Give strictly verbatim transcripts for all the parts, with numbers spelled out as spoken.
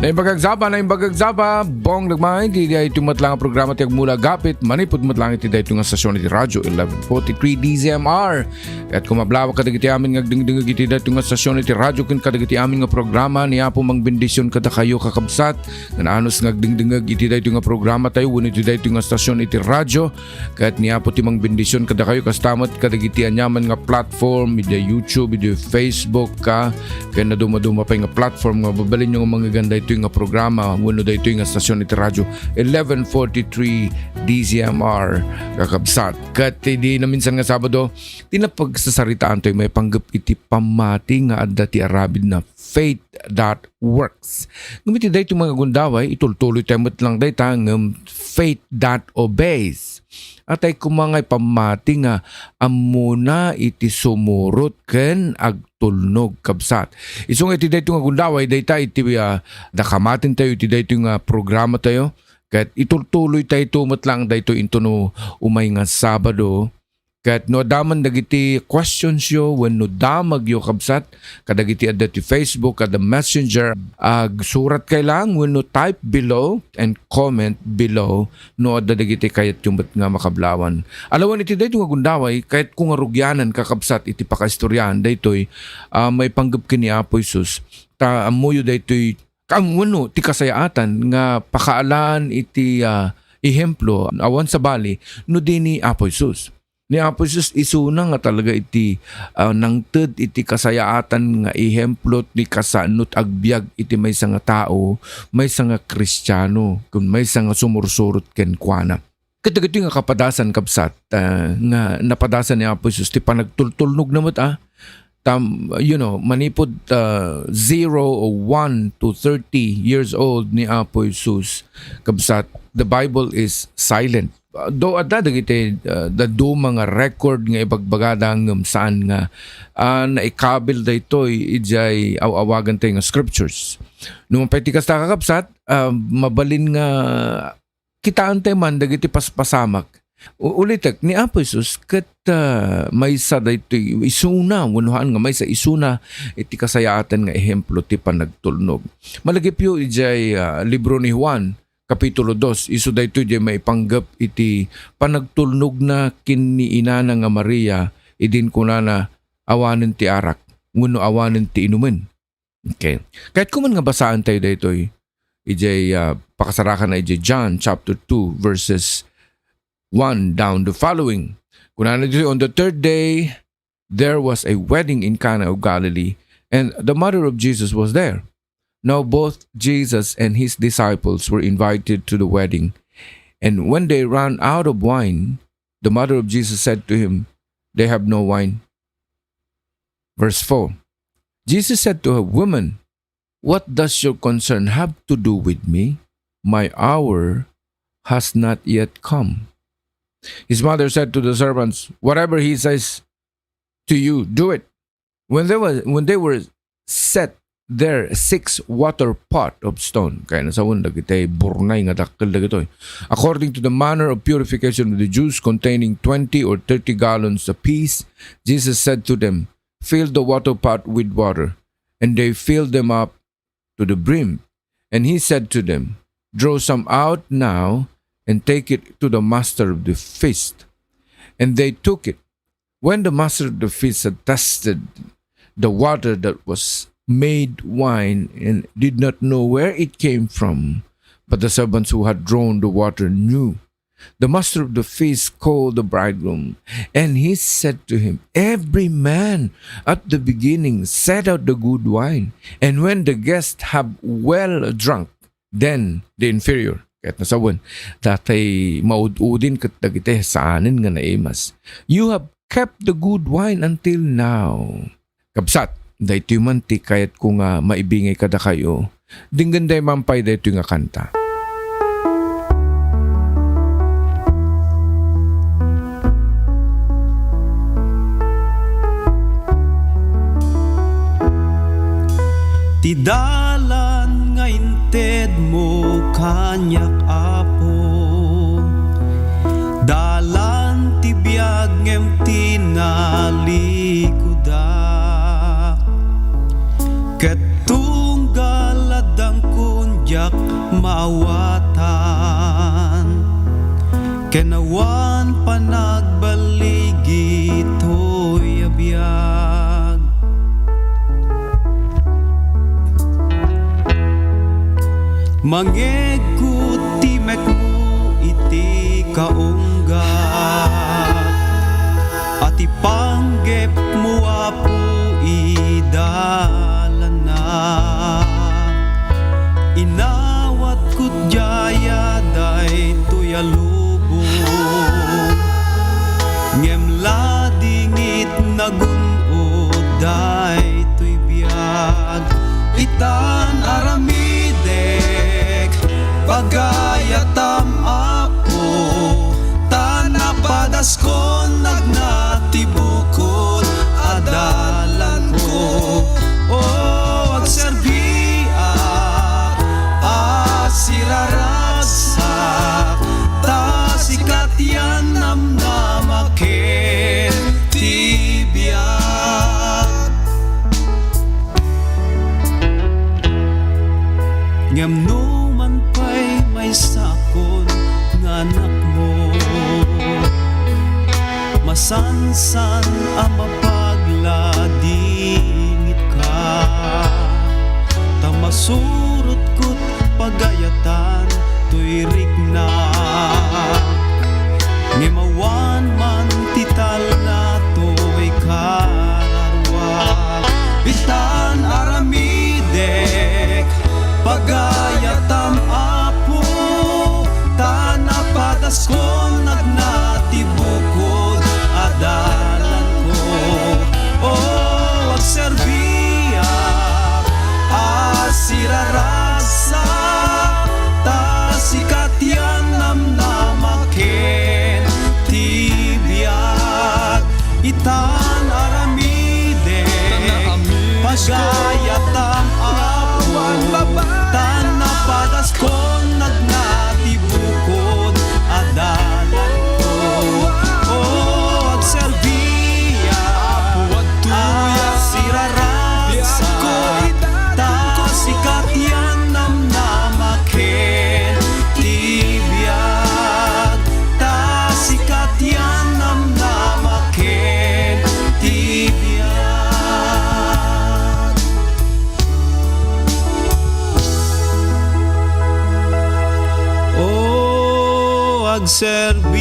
Naimbag a Saba, naimbag a Saba, Bong Dagmay, iti daytoy met lang a programa ti agmula gapit, manipud met lang iti daytoy nga stasyon iti Radyo eleven forty-three D Z M R. Ket kumablawak kadagiti amin nga agdengdengngeg iti daytoy nga stasyon iti radyo ken kadagiti amin nga programa ni Apo mangbendision kadakayo, kakabsat, nga naanus nga agdengdengngeg iti daytoy nga programa tayo wenno iti daytoy nga stasyon iti radyo. Ket ni Apo ti mangbendision kadakayo, kasta met kadagiti aniaman nga platform, iti YouTube, iti Facebook, ka, ken nadumaduma pay nga platform nga mababalinyo nga mangngegan daytoy nga programa wenno daytoy nga stasyon iti radyo, eleven forty-three D Z M R, kakabsat. Ket idi naminsan nga Sabado, ti napagsasaritaantayo maipanggep iti pammati nga adda ti aramidna, faith that works. Ngem iti daytoy nga gundaway, itultuloytayo met lang dayta, ngem faith that obeys. Atay koma nga ipammati nga ammona iti sumurot ken agtulnog, kabsat. Isu nga iti daytoy nga gundaway, dayta iti, ah, nakamatentayo iti daytoy nga programatayo. Ket itultuloytayo met lang daytoy intono umay nga Sabado. Ket no adda man dagiti questionsyo wenno damagyo, kabsat, kadagiti adda ti Facebook, adda Messenger, agsurat kay lang wenno type below and comment below no adda dagiti kayatyo met nga makablawan. Alawan iti daytoy nga gundaway, kayatko nga rugianan, kakabsat, iti pakaistoriaan daytoy, ah, maipanggep ken ni Apo Jesus. Ta ammoyo daytoy, kaammo wenno ti kasayaatan nga pakaalaan iti, ah, ehemplo, awan sabali, no di ni Apo Jesus. Ni Apo Jesus isuna nga talaga iti, ah, nangted iti kasayaatan nga ehemplo ti kasano ti agbiag iti maysa nga tao, maysa nga Kristiano, ken maysa nga sumursurot kenkuana. Ket dagitoy nga kapadasan, kabsat, ah, nga napadasan ni Apo Jesus ti panagtultulnogna met, ah, tam-, you know, manipud, ah, zero o one to thirty years old ni Apo Jesus, kabsat, the Bible is silent. Ah, do adda dagiti, ah, dadduma nga record nga ibagbagada ngem saan nga, ah, naikabil daytoy idiay aw-awagantayo nga scriptures. No mapay ti kasta, kakabsat, ah, mabalin nga kitaentayo man dagiti paspasamak. U-, ulitek, ni Apo Jesus ket, ah, maysa daytoy isuna, wenno haan nga maysa isuna iti kasayaatan nga ehemplo ti panagtulnog. Malagipyo idiay, ah, libro ni Juan, Kapitulo dos, isu daytoy diay maipanggep iti panagtulnogna ken ni inana nga Maria, idin kunana, "Awanen ti arak, wenno awanen ti inumen." Okay. Kayatko man nga basaentayo daytoy, idiay, ah, pakasarakanna idiay John chapter two, verses one down to following. Kunana ditoy, "On the third day, there was a wedding in Cana of Galilee, and the mother of Jesus was there." Now both Jesus and his disciples were invited to the wedding. And when they ran out of wine, the mother of Jesus said to him, "They have no wine." Verse four. Jesus said to her, "Woman, what does your concern have to do with me? My hour has not yet come." His mother said to the servants, "Whatever he says to you, do it." When they were, when they were set there six water pot of stone, kayatna sawen dagiti burnay nga dakkel dagitoy, according to the manner of purification of the Jews, containing twenty or thirty gallons apiece, Jesus said to them, "Fill the water pot with water." And they filled them up to the brim. And he said to them, "Draw some out now and take it to the master of the feast." And they took it. When the master of the feast had tasted the water that was made wine and did not know where it came from, but the servants who had drawn the water knew, the master of the feast called the bridegroom, and he said to him, "Every man at the beginning set out the good wine, and when the guests have well drunk, then the inferior." Kayatna sawen, datay maud-udin ket dagiti saanen nga naimas. "You have kept the good wine until now." Kabsat, daytoy man ti kayatko nga maibingay kadakayo. Denggenday man pay daytoy nga kanta. Ti dalan nga intedmo kaniak, Apo, dalan ti biag ngem ti nalikudak. Ket tunggal addangkon Ken awan panagballigi toy a biag. Mangegko ti mekmo iti kaunggat, a ti panggepmo, Apo, idalanna. Inawatko diay a daytoy a lubong, ngem ladingit nagun-od daytoy biag. Itan aramidek, pagayatam, Apo, ta napadaskon nagna ti bukod a dalanko. O, agserbiak a siraragsak, ta sika ti annamnama ken ti biag. Ngem no man pay maysakon nga anakmo, masansan a mapagladingitka, ta masurotkot pagayatan toy rikna. Ngem awan man ti talna toy kararua. Itan aramidek, pagayatam, Apo, ta napadaskon nagna ti bukod a dalanko. O, agserbiak a siraragsak, ta sika ti annamnama ken ti biag. Itan aramidek, pagayatam, Apo, ta napadaskon nagna ti bukod a dalanko. O, agserbiak a siraragsak, ta sika ti annamnama ken ti biag, ta sika ti annamnama ken ti biag. O, agserbiak.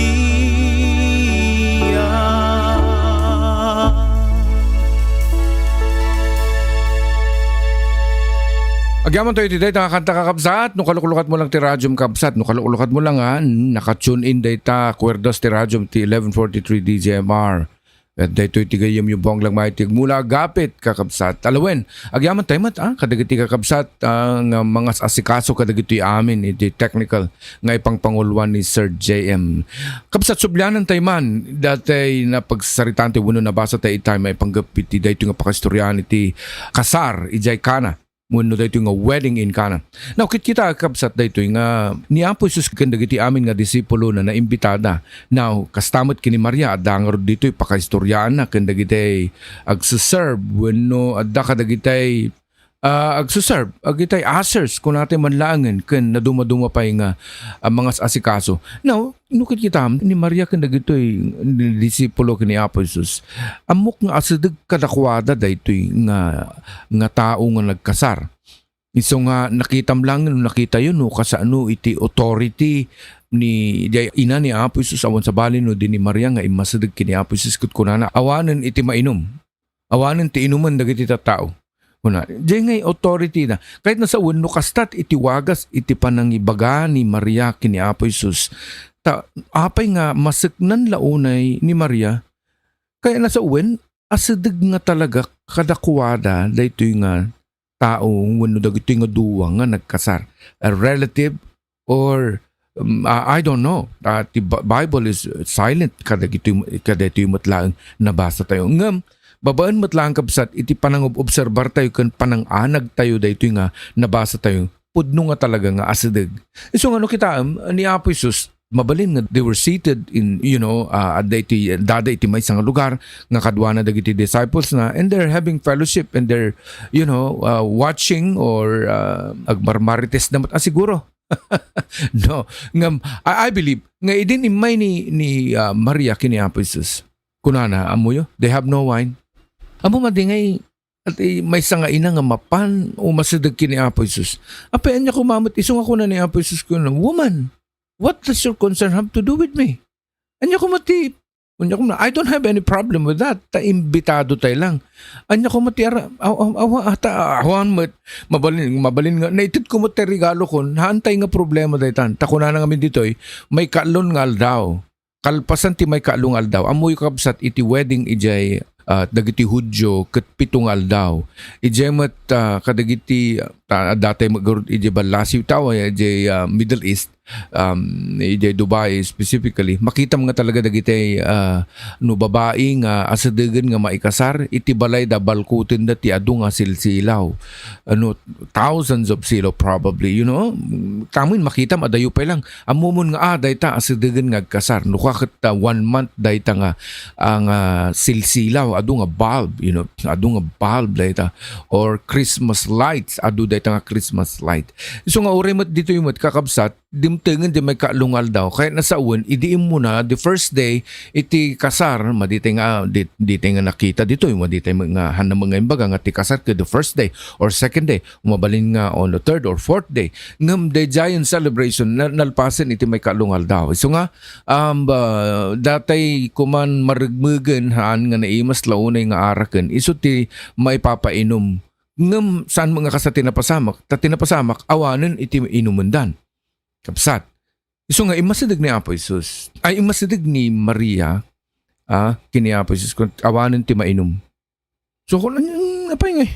Agyaman tayo iti dayta nga kanta, kakabsat. No kaluklukat mo lang ti radiom, kabsat. No kaluklukat mo lang, ha, naka-tune in dayta, kwerdas ti radiom ti eleven forty-three D Z M R. Ket daytoy ti gayyem yo, Bong lang may ti agmula, agapit, kakabsat. Alawen, agyaman tayo met, ah, kadagiti kakabsat, ah, nga mangas-asikaso kadagitoy amin iti technical nga ipangpanguluan ni Sir J M. Kabsat, sublianan tayo man, daytoy napagsaritaan tayo wenno nabasa tayo itay maipanggep iti daytoy nga pakaistoriaan iti kasar idiay Cana wenno daytoy nga wedding in Cana. Now, kitkita, kabsat, daytoy nga ni Apo Jesus ken dagiti amin nga disipulona naimbitada. Now, kasta met ken ni Maria, adda ngarud ditoy pakaistoriaanna ken dagiti agsuserve wenno adda kadagiti, ah, agsuserve, agitay ushers, kunatay man laengen, ken nadumaduma pay nga, ah, mangas-asikaso. Now, no kitkita, ni Maria ken dagitoy disipulo ken ni Apo Jesus, ammok nga asideg kadakuada daytoy nga, nga tao nga nagkasar. Isu nga nakitam lang, nakitayo no kasano iti authority ni, diay ina ni Apo Jesus, awan sabali no di ni Maria nga immasideg ken ni Apo Jesus ket kunana, "Awanen iti mainum. Awanen ti inumen dagiti tattao." Kuna, diay ngay authority na. Kayatna sa wenno kastat iti wagas iti panangibaga ni Maria ken ni Apo Jesus. Ta apay nga maseknan la unay ni Maria? Kayatna sa wen, asideg nga talaga kadakuada daytoy nga tao wenno dagitoy nga duwa nga nagkasar, a relative or, um, ah, I don't know. Ah, ti Bi-, Bible is silent kadagitoy, kadaytoy met laeng nabasa tayo. Ngem, babaen met laeng, kabsat, iti panangob-obserbar tayo ken pananganag tayo daytoy nga nabasa tayo, pudno nga talaga nga asideg. Isu nga no kitaem, ni Apo Jesus, mabalin nga they were seated in, you know, ah, adda iti, dada iti maysa nga lugar nga kaduana dagiti disciples na, and they're having fellowship, and they're, you know, ah, watching or, ah, agmarmarites da met, ah, siguro. No, ngem, I, I believe nga idin immay ni, ni, ah, Maria ken ni Apo Jesus. Kunana, "Ammoyo, they have no wine." Ammom a di ngay, at, eh, maysa nga ina nga mapan o masideg ken ni Apo Jesus. Apay, ania koma met, isu nga kuna ni Apo Jesus kunana, "Woman, what does your concern have to do with me?" Ania koma ti, ania koma, "I don't have any problem with that." Ta imbitado tay lang. Ania koma ti ara-, aw-, aw-, awa, ata, awan met. Mabalin, mabalin nga, naited ko met ti regalo kon, haan tay nga problema daytan. Ta kunana ngamin ditoy, maikaallo nga aldaw. Kalpasan ti maikaallo nga aldaw, ammoyo, kabsat, iti wedding idiay, ah, dagiti Judio ket pito nga aldaw. Idiay met, ah, kadagiti, ah, ta-, adda tay met garud idiay ballasiw tawa, idiay, ah, Middle East, um, idiay Dubai specifically, makitam nga talaga dagiti, ah, no babai nga asidegen nga maikasar, iti balayda balkutenda ti adu nga silsilaw. Ano, thousands of silo probably, you know? Tamin makitam, adayo pay lang. Ammomon nga, ah, dayta asidegen nga agkasar. No kua ket, ah, one month dayta nga, ah, nga silsilaw, adu nga bulb, you know, adu nga bulb dayta. Or Christmas lights, adu dayta nga Christmas light. Isu nga uray met ditoy met, kakabsat, dimtengen ti maikaallo nga aldaw. Kayatna sawen, idi immuna, the first day, iti kasar, madi tay nga, di, di tay nga nakita ditoy, madi tay nga, hanna nga imbaga nga ti kasar ket the first day or second day, mabalin nga on the third or fourth day. Ngem daydiayen celebration, na-, nalpasen iti maikaallo nga aldaw. Isu nga, um, ba, datay koman maremegen, haan nga naimas la unay nga araken, isu ti maipapainom. Ngem saan met nga kasta ti napasamak, ta ti napasamak, awanen iti inumendan. Kabsat. Isu nga immasideg ni Apo Jesus, ay, immasideg ni Maria, ah, ken ni Apo Jesus, kun awanen ti mainum. So, kun, an-, an-, apay nga,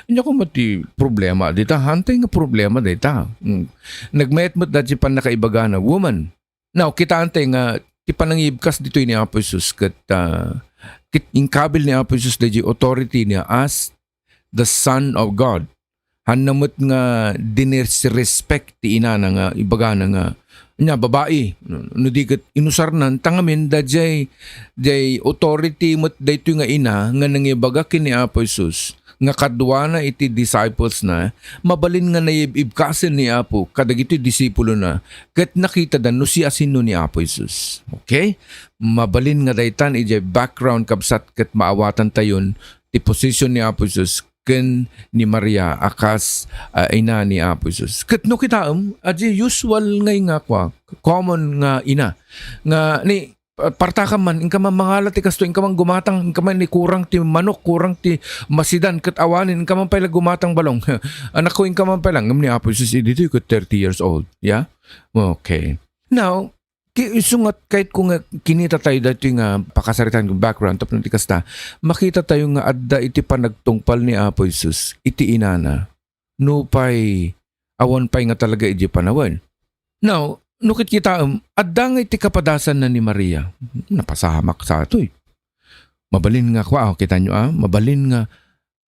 ania koma ti problema dita? Haan tay nga problema dita. Mm. Nagmayat met daydi pannakaibagana, "Woman." Now, kitaen tay nga ti panangibkas ditoy ni Apo Jesus ket, ah, kit-, inkabil ni Apo Jesus daydi authority niya as the Son of God. Hanna met nga dinisrespect ti inana nga ibagana nga, nia, babai, no di ket inusarnan, ta ngamin, daydiay, diay authority met daytoy nga ina nga nangibaga ken ni Apo Jesus nga kaduana iti disciples na, mabalin nga naib-ibkasen ni Apo kadagitoy disipulo na, ket nakitada no siasino ni Apo Jesus. Okay? Mabalin nga daytan idiay background, kabsat, ket maawatan tayon ti position ni Apo Jesus ken ni Maria a kas, ah, ina ni Apo Jesus. Ket no kitaem, adi usual ngay nga kua, common nga ina. Nga ni, pa-, partakam man, inka man mangala ti kasto, inka man gumatang, inka man ni kurang ti manok, kurang ti masidan, ket awanen, inka man pay la gumatang balong. Anakko, inka man pay la, ngem ni Apo Jesus, idi toy ket thirty years old. Yeah? Okay. Now, Ki-, isu nga, kayatko nga kinita tayo daytoy nga pakasaritaan, background tapno ti kasta, makita tayo nga adda iti panagtungpal ni Apo Jesus iti inana, nupay awan pay nga talaga idiay panawen. Now, no kitkitaem, adda nga iti kapadasanna ni Maria. Napasamak sa atoy. Mabalin nga, kwa, oh, kita nyo, ah, mabalin nga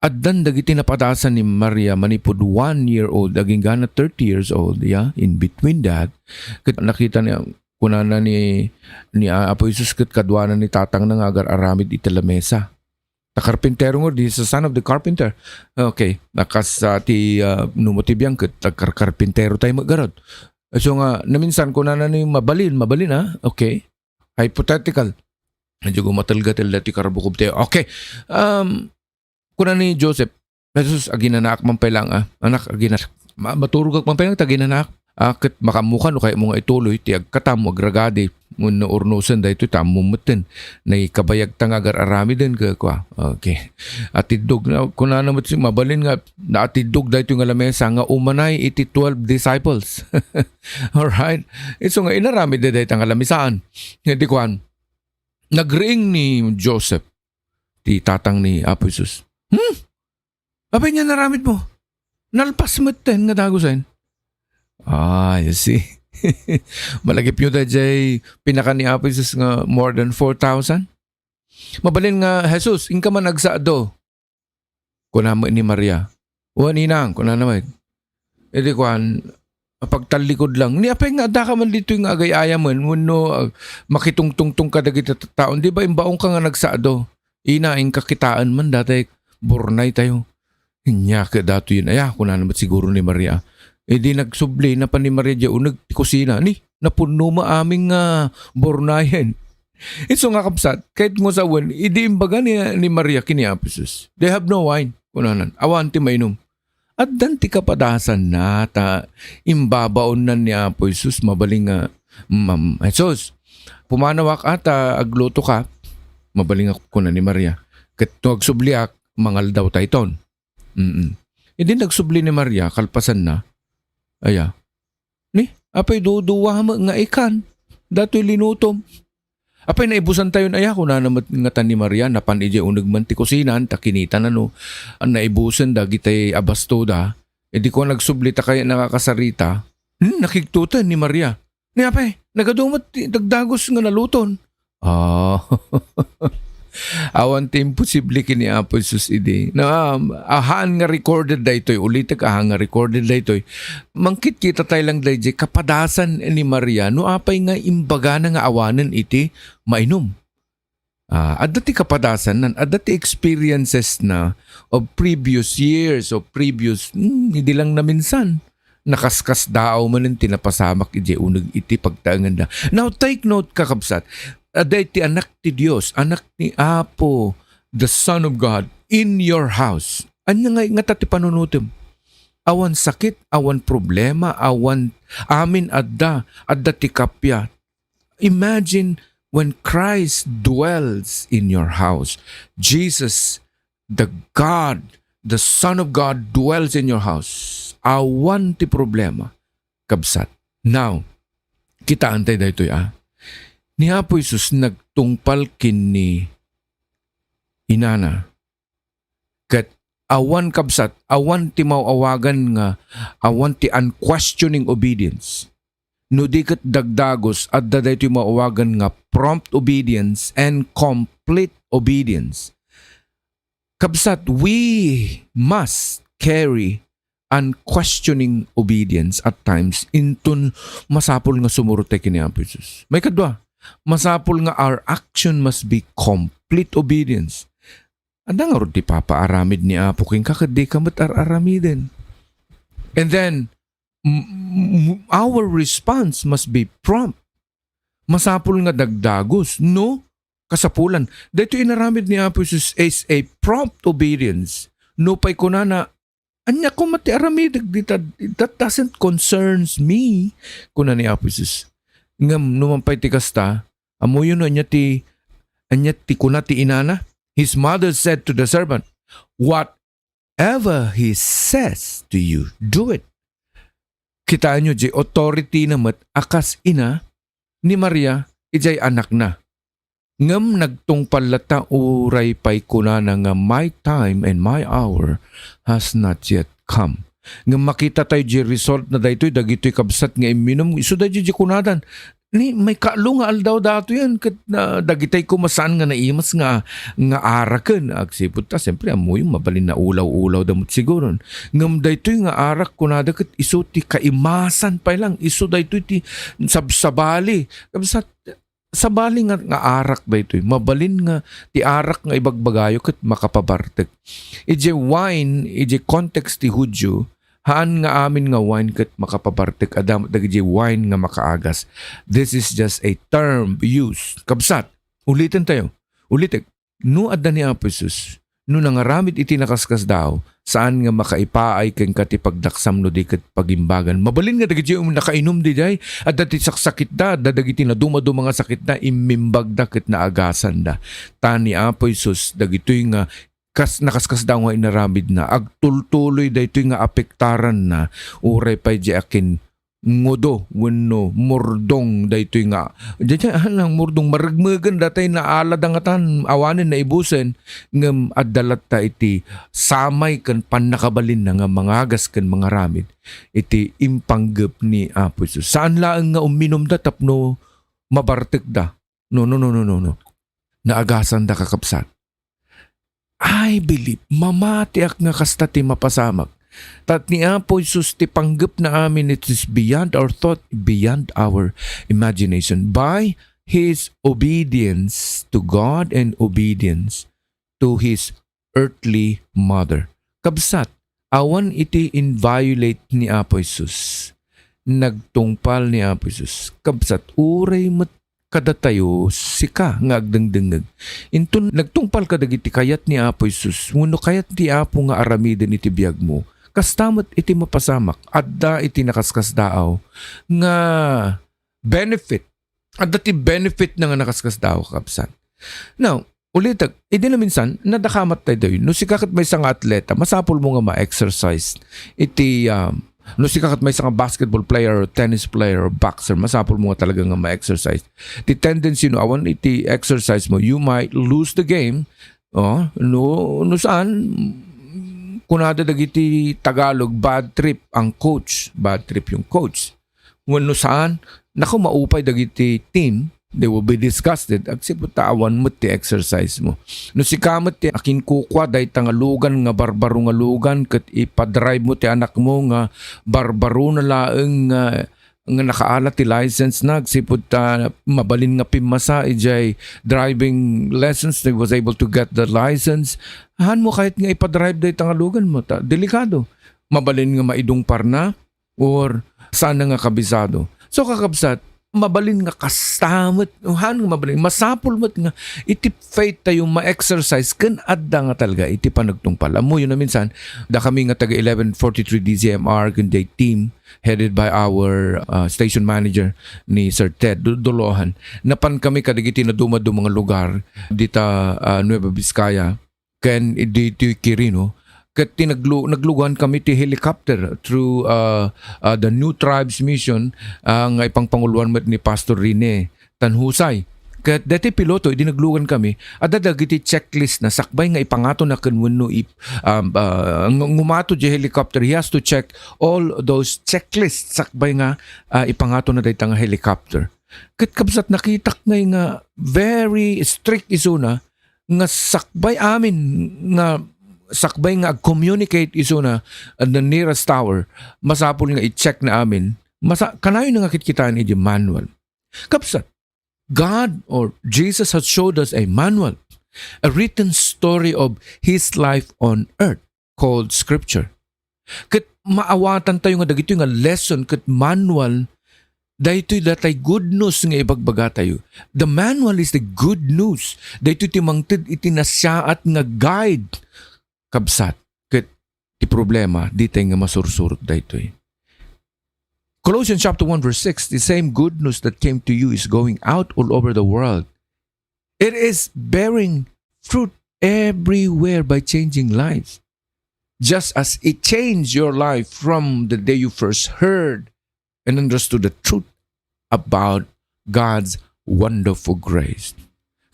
addan dagiti napadasan ni Maria manipud one year old, agingga na thirty years old, yeah, in between that, ket nakita niya, kunana ni, ni Apo Jesus ket kaduana ni tatangna nga agar-aramid iti lamesa. Ta karpintero nga, this is the son of the carpenter. Okay, nakas, ah, ti, ah, numo ti biang ket agkar-, karpintero tayo met garud. So nga, naminsan, kunana ni, "Mabalin, mabalin, ah." Okay. Hypothetical. Medyo gumatelgatel dati karbukob tayo. Okay. Um, kuna ni Joseph, "Jesus, aginanaak man pay lang, ah. Anak, agina-, ma-, maturogak man pay lang, ta aginanaak. Ah, ket makaammokan no kayatmo nga ituloy ti agkatam, agragadi, wenno urnosen daytoy, ta ammom metten. Naikabayagta nga agar-aramiden," ka, kua. Okay. Atiddog na, kunana met si, mabalin nga, naatiddog daytoy nga lamesa nga umanay iti twelve disciples. Alright? Isu nga inaramid dayta nga lamisaan. Nga di kuan, nagriing ni Joseph, ti tatang ni Apo Jesus. "Hmm? Apay nga naramid mo? Nalpas metten nga dagusen." Ah, you see. Malagipyo daydiay pinakan ni Apo Jesus nga more than four thousand. Mabalin nga, "Jesus, inka man agsado." Kuna met ni Maria. "Wen, inang," kunana met. Idi kuan, pagtallikod lang. Ni apay nga addaka man ditoy nga agay-ayamen, wenno, ah, makitungtungtong kadagiti tattaon, di ba imbaonka nga nagsado? Ina, inka kitaen man, dayta burnay tayo. Ania ket datoyen, aya, kunana met siguro ni Maria. Idi nagsubli, napan ni Maria diay uneg ti kusina. Ni, napunno met amin nga burnayen. Isu nga kabsat, ket nga sawen, idi imbaga ni, ni Maria ken ni Apo Jesus, "They have no wine," kunanan. "Awan ti mainum." Addan ti kapadasanna, ta imbabaonnan ni Apo Jesus, mabalin nga, "Mam-, Jesus, pumanawak a ta aglutoka." Mabalin nga kuna ni Maria, "Ket no agsubliak, mangaldaw tayton." Mm. Idi nagsubli ni Maria, kalpasanna, aya, "Ni, apay duduwa met nga ikan datoy linutom? Apay naibusan tayon aya?" kunana met ngata ni Maria, napan idiay uneg man ti kusinan, ta kinitana no naibusen dagitay a bastoda. Idi ko nagsubli ta kayat nakakasarita, hmm, nakigtoten ni Maria. "Ni apay, nagadu met ti dagdagus nga naluton." Ah. Awan ti imposible ken ni Apo Jesus idi. Na, um, ahaan nga recorded daytoy, ulitek, ahaan nga recorded daytoy. Mangkitkita tay lang daydiay kapadasan ni Maria no apay nga imbagana nga awanen iti mainum. Ah, adda ti kapadasanna, adda ti experiences na of previous years, of previous, hmm, idi lang naminsan. Nakaskasdaaw manen ti napasamak idiay uneg iti pagtaenganda. Now, take note, kakabsat, adda iti Anak ti Dios, Anak ni Apo, the Son of God, in your house. Ania nga, ngata ti panunotem? Awan sakit, awan problema, awan amin adda, adda ti kappia. Imagine when Christ dwells in your house. Jesus, the God, the Son of God dwells in your house. Awan ti problema, kabsat. Now, kitaen tay daytoy, ah. Ni Apo Jesus nagtungpal ken ni inana. Ket awan, kabsat, awan ti maawagan nga, awan ti unquestioning obedience. No di ket dagdagus, adda daytoy maawagan nga prompt obedience and complete obedience. Kabsat, we must carry unquestioning obedience at times inton masapul nga sumurot tay ken ni Apo Jesus. Maikadua, masapul nga our action must be complete obedience. Adda ngarud ti papaaramid ni Apo kenka ket dika met ar-aramiden. And then, m-, m-, our response must be prompt. Masapul nga dagdagus, no? Kasapulan. Daytoy inaramid ni Apo Jesus is a prompt obedience. No pay kunana, "Ania koma ti aramidek dita, that doesn't concerns me," kuna ni Apo Jesus. Ngem no man pay ti kasta, ammoyo no ania ti, ania ti kuna ti inana? His mother said to the servant, "Whatever he says to you, do it." Kitaenyo, diay authority na met a kas ina ni Maria idiay anakna. Ngem nagtungpal latta uray pay kunana nga, "My time and my hour has not yet come." Ngem makita tayo diay result na daytoy, dagitoy kabsat nga imminum, isu daytoy diay kunadan, ni, maikatlo nga aldaw datoyen, ket na, dagitay koma saan nga naimas nga, nga araken. Agsipud ta, siyempre, ammoyo, mabalin naulaw-ulaw da met siguron. Ngem daytoy nga arak, kunada, ket isu ti kaimasan pay lang, isu daytoy ti sabsabali. Kabsat, sabali nga, nga arak daytoy. Mabalin nga ti arak nga ibagbagayo ket makapabartek. Idiay wine, idiay context ti Judio, haan nga amin nga wine ket makapabartek. Adda met dagiti wine nga makaagas. This is just a term used. Kabsat, uliten tayo. Ulitek, no adda ni Apo Jesus, no nangaramid iti nakaskasdaaw, saan nga makaipaay kenka ti pagdaksam no di ket pagimbagan. Mabalin nga dagiti nakainum diay, adda ti saksakitda, adda dagiti nadumaduma nga sakitda, immimbagda ket naagasanda. Ta ni Apo Jesus, dagitoy nga kas-, nakaskasdaaw nga inaramidna, agtultuloy daytoy nga apektaranna, uray pay diay akin ngudo wenno murdong daytoy nga, diay, alang murdong, maragmegen datay naalada ngatan, awanen naibusen, ngem adda latta iti samay ken pannakabalinna nga mangagas ken mangaramid iti impanggep ni Apo Jesus. Saan laeng nga umminumda tapno mabartekda. No, no, no, no, no, no. Naagasanda, kakabsat. I believe, mamatiak nga kasta ti mapasamak. Ta ni Apo Jesus ti panggepna amin, it is beyond our thought, beyond our imagination. By his obedience to God and obedience to his earthly mother. Kabsat, awan iti in-violate ni Apo Jesus. Nagtungpal ni Apo Jesus. Kabsat, uray met kadatayo, sika nga agdengdengngeg. Inton nagtungpal ka dagiti kayat ni Apo Jesus, wenno kayat ti Apo nga aramiden iti biagmo, kasta met iti mapasamak, adda iti nakaskasdaaw nga benefit. Adda ti benefit na nga nakaskasdaaw, kabsat. Now, ulitek, idi naminsan, nadakamat daytoy. No sika ket maysa nga atleta, masapul mo nga ma-exercise iti, um, no sika ket maysa nga basketball player or tennis player or boxer, masapul mo nga talaga nga ma-exercise. Ti tendency no awan iti exercise mo, you might lose the game. Oh, no, no saan, kunada dagiti Tagalog, bad trip ang coach. Bad trip yung coach. Wenno saan, naku, maupay dagiti team, they will be disgusted. Agsipud ta awan met ti exercise mo. No sika met ti akinkukua dayta nga lugan nga barbaro nga lugan ket ipadrive mo ti anak mo nga barbaro na laeng nga, nga nakaala ti license na, agsipud ta mabalin nga pimmasa idiay driving lessons, they was able to get the license. Haan mo kayat nga ipadrive dayta nga lugan mo, ta delikado. Mabalin nga maidungparna, or saan nga kabisado. So, kakabsat, mabalin nga kasta met, haan nga mabalin, masapul met nga iti faith tayo ma-exercise ken adda nga talaga iti panagtungpal. Ammoyo naminsan, dakami nga taga eleven forty-three D Z M R ken diay team headed by our, uh, station manager ni Sir Ted Du-, Dolohan. Napan kami kadagiti nadumaduma nga lugar dita, uh, Nueva Vizcaya ken ditoy Quirino, ket ti naglu-, naglugan kami ti helicopter through, uh, uh, the New Tribes Mission, uh, nga ipangpanguloan met ni Pastor Rene Tanhusay. Ket deti piloto, idi naglugan kami, adda dagiti checklist na sakbay nga ipangato na ken wenno ip-, um, uh, ng-, ngumato di helicopter, he has to check all those checklists sakbay nga, uh, ipangato na dayta nga helicopter. Ket kabsat, nakitak ngay nga very strict isuna, nga sakbay amin nga, sakbay nga ag-communicate isuna at the nearest tower, masapul nga i-check na amin. Masa-, kanayon nga kitkitaan iti manual. Kabsat, God or Jesus has showed us a manual, a written story of his life on earth called Scripture. Ket maawatan tayo nga dagitoy nga lesson ket manual, daytoy datay good news nga ibagbaga tayo. The manual is the good news. Daytoy ti mangted iti nasiaat nga guide, kabsat. Ket ti problema, di tayo nga masursurot daytoy. Colossians chapter one verse six, "The same good news that came to you is going out all over the world. It is bearing fruit everywhere by changing lives. Just as it changed your life from the day you first heard and understood the truth about God's wonderful grace."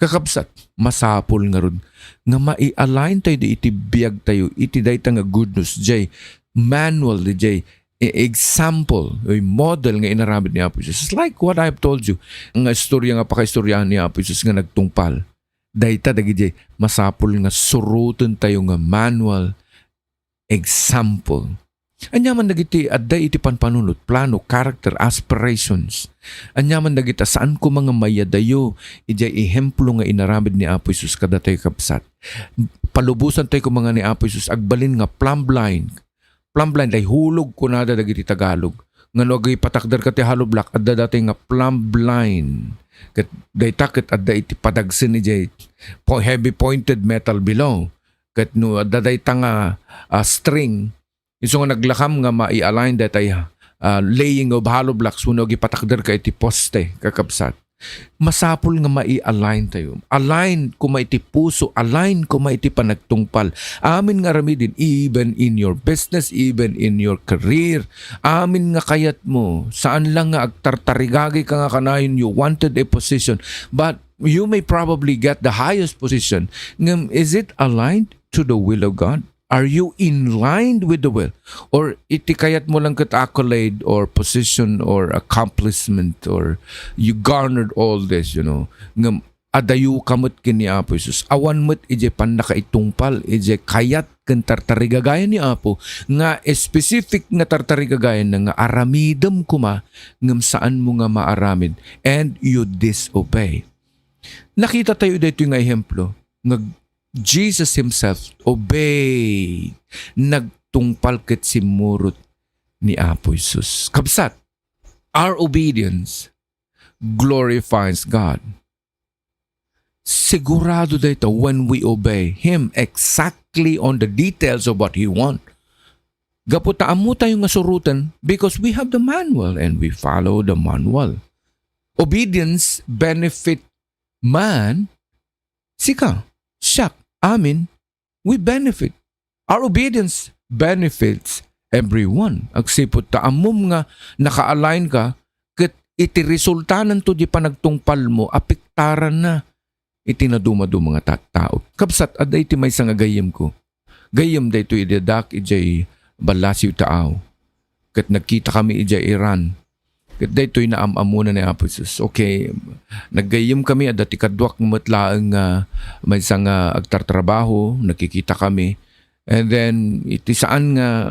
Kakabsat, masapul ngarud nga mai-align tayo di iti biag tayo, iti dayta nga good news, jay manual, jay e-, example, o model nga inaramid ni Apo Jesus. It's like what I've told you, nga istorya nga pakaistoryahan ni Apo Jesus nga nagtungpal. Dayta dagiti masapul nga suroten tayo nga manual, example. Aniaman dagiti adda iti panpanunot, plano, character, aspirations. Aniaman dagita saan koma nga mayadayo idiay ehemplo nga inaramid ni Apo Jesus kadatayo, kabsat. Palubosan tayo koma nga ni Apo Jesus agbalin nga plumb line. Plumb line, dayta hulog kunada dagiti Tagalog. Nga no agipatakder ka ti hollow block, adda datoy nga plumb line. Ket dayta ket adda iti padagsen idiay po-, heavy pointed metal below. Ket no adda dayta nga, ah, string, isu nga naglakam nga mai-align daytay, ah, laying of hollow blocks wenno agipatakder ka iti poste, kakabsat. Masapul nga mai-align tayo. Align koma iti puso, align koma iti panagtungpal. Amin nga aramiden, even in your business, even in your career, amin nga kayat mo, saan lang nga agtartarigagay ka nga kanayon you wanted a position, but you may probably get the highest position. Ngem, is it aligned to the will of God? Are you in line with the will? Or iti kayat mo lang ket accolade or position or accomplishment or you garnered all this, you know? Ngem adayo ka met ken ni Apo Jesus. Awan met idiay pannakaitungpal, idiay kayat ken tartarigagayan ni Apo nga specific nga tartarigagayan na nga aramidem koma ngem saan mo nga maaramid and you disobey. Nakita tayo daytoy nga ehemplo nga Jesus himself obeyed. Nag-, panagtungpal ket simmurot ni Apo Jesus. Kabsat, our obedience glorifies God. Sigurado dayta when we obey Him exactly on the details of what He want. Gapu ta ammo tayo nga suroten because we have the manual and we follow the manual. Obedience benefit man, sika, siak, amin, we benefit. Our obedience benefits everyone. Agsipud ta ammom nga naka-align ka, ket iti resultananto di panagtungpalmo, apektaranna iti nadumaduma nga tattao. Kabsat, adda iti maysa nga gayyemko. Gayyem daytoy idi addak idiay ballasiw taaw. Ket nagkitakami idiay Iran. Ket daytoy naam-ammona ni Apo Jesus. Okay, naggayyemkami, adda ti kaduak met laeng nga maysa nga agtartrabaho, nagkikitakami. And then, iti saan nga,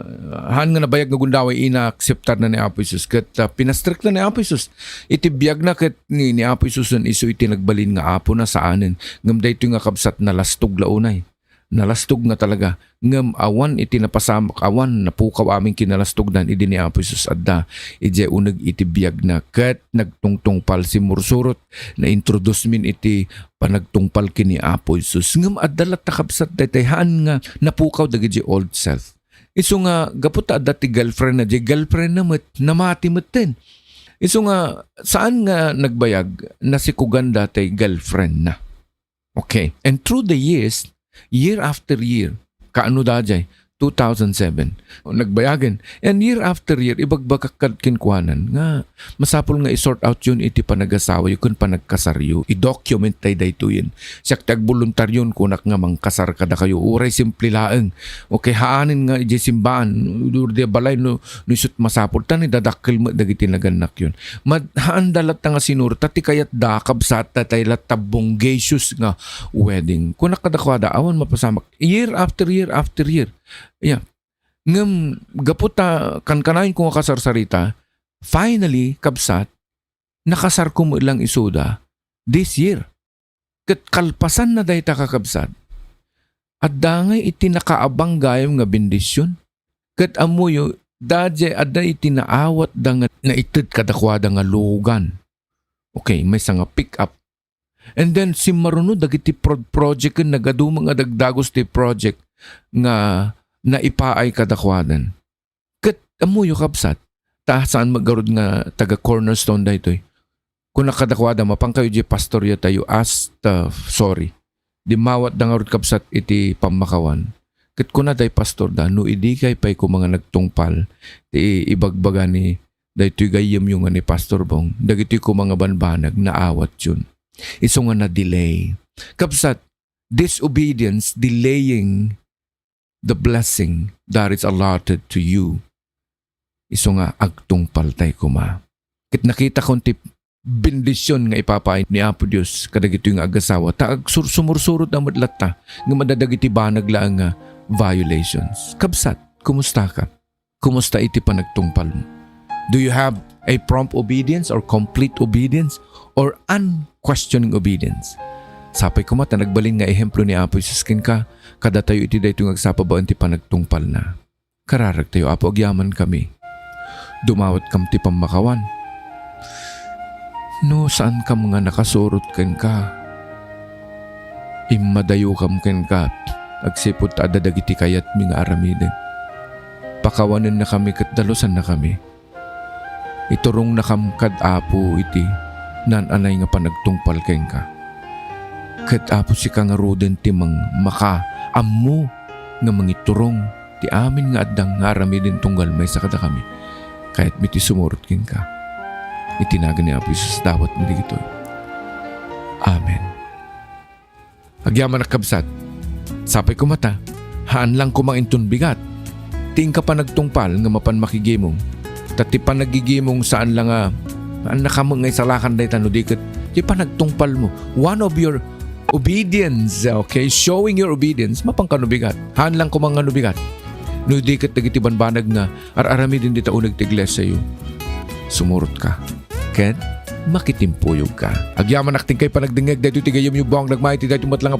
haan nga nabayag nga gundaway, ina-acceptarna ni Apo Jesus. Ket, ah, pinastrekna ni Apo Jesus. Iti biagna ket ni, ni Apo Jesus isu iti nagbalin nga apona, saanen. Ngem daytoy nga kabsat, nalastog la unay. Nalastog nga talaga. Ngem awan iti napasamak, awan, napukaw amin kinalastogdan idi ni Apo Jesus adda idiay uneg iti biagna. Ket nagtungtungpal, simmursurot, na-introduce min iti panagtungpal ken ni Apo Jesus. Ngem adda latta, kabsat, daytoy haan nga napukaw dagiti old self. Isu nga, gapu ta adda ti girlfriendna, di girlfriendna met, namati metten. Isu nga, saan nga nagbayag, nasikuganda ti girlfriendna. Okay. And through the years, year after year, kaano daydiay, two thousand seven, nagbayagen. And year after year, ibagbagak kad kenkuanan nga masapul nga i-sort out yon iti panagasawayo ken panagkasaryo. I-document tay daytoyen. Siak ti agboluntaryon, kunak nga mangkasar kadakayo. Uray simple laeng. Okay, haanen nga idiay simbaan, dur di balay no, no isut masapul, ta ni dadakkel met dagiti nagannakyon. Mad-, haanda latta nga sinurot, ta ti kayatda, kabsat, ta tay latta bongacious nga wedding. Kunak kadakuada, awan mapasamak. Year after year after year. Yeah. Ngem, gapu ta kankanayon ko nga kasarsarita, finally, kabsat, nakasarko met lang isuda this year. Ket kalpasanna dayta, kakabsat, adda ngay iti nakaabang gayam nga bendision. Ket ammoyo, daydiay adda iti naawatda nga naited kadakuada nga lugan. Okay, maysa nga pick up. And then, simmaruno dagiti pro-, project ken nagadu nga dagdagos ti project nga naipaay kadakuadan. Ket ammoyo, kabsat, ta saan met ngarud nga taga Cornerstone daytoy. Kunak kadakuada, mapankayo diay pastorya ta you ask, uh, sorry. Dimmawatda ngarud, kabsat, iti pammakawan. Ket kuna tay pastorda, no idikay pay koma nga nagtungpal ti ibagbaga ni daytoy gayyemyo nga ni Pastor Bong, dagitoy koma nga banbanag, naawatyon. Isu nga na-delay. Kabsat, disobedience delaying the blessing that is allotted to you. Isu nga agtungpaltay koma. Ket nakitakon ti bendision nga ipapaay ni Apo Dios kadagitoy nga agasawa, ta agsursumursurot a met latta, ngem adda dagiti banag laeng nga violations. Kabsat, kumusta ka? Kumusta iti panagtungpalmo? Do you have a prompt obedience or complete obedience or unquestioning obedience? Sapay koma ta nagbalin nga ehemplo ni Apo Jesus kenka, kadatayo iti daytoy nga agsapa baen ti panagtungpalna. Kararagtayo, Apo, agyamankami. Dumawatkam ti pammakawan. No saankam nga nakasurot kenka, immadayokam kenka, agsipud ta adda dagiti kayatmi nga aramiden. Pakawanennakami ket dalusannakami. Iturongnakam kad Apo iti naan-anay nga panagtungpal kenka. Ket, Apo, sika ngaruden ti mang-, makaammo nga mangiturong ti amin nga addang nga aramiden tunggal maysa kadakami. Kayatmi ti sumurot kenka. Iti nagan ni Apo Jesus, dawatmi dagitoy. Amen. Agyamanak, kabsat. Sapay koma ta, haan lang koma inton bigat. Ti inka panagtungpal nga mapan makigimong. Ta ti panagigimong saan la nga, saan la kamo nga isalakan dayta no di ket ti panagtungpalmo. One of your obedience, okay? Showing your obedience, mapan ka no bigat. Haan lang koma nga no bigat. No di ket dagiti banbanag nga ar-aramiden dita uneg ti iglesiayo. Sumurot ka. Ket makitimpuyog ka. Agyamanak ti inkay panagdengngeg daytoy ti gayyemyo, Bong Dagmay, ti daytoy met la nga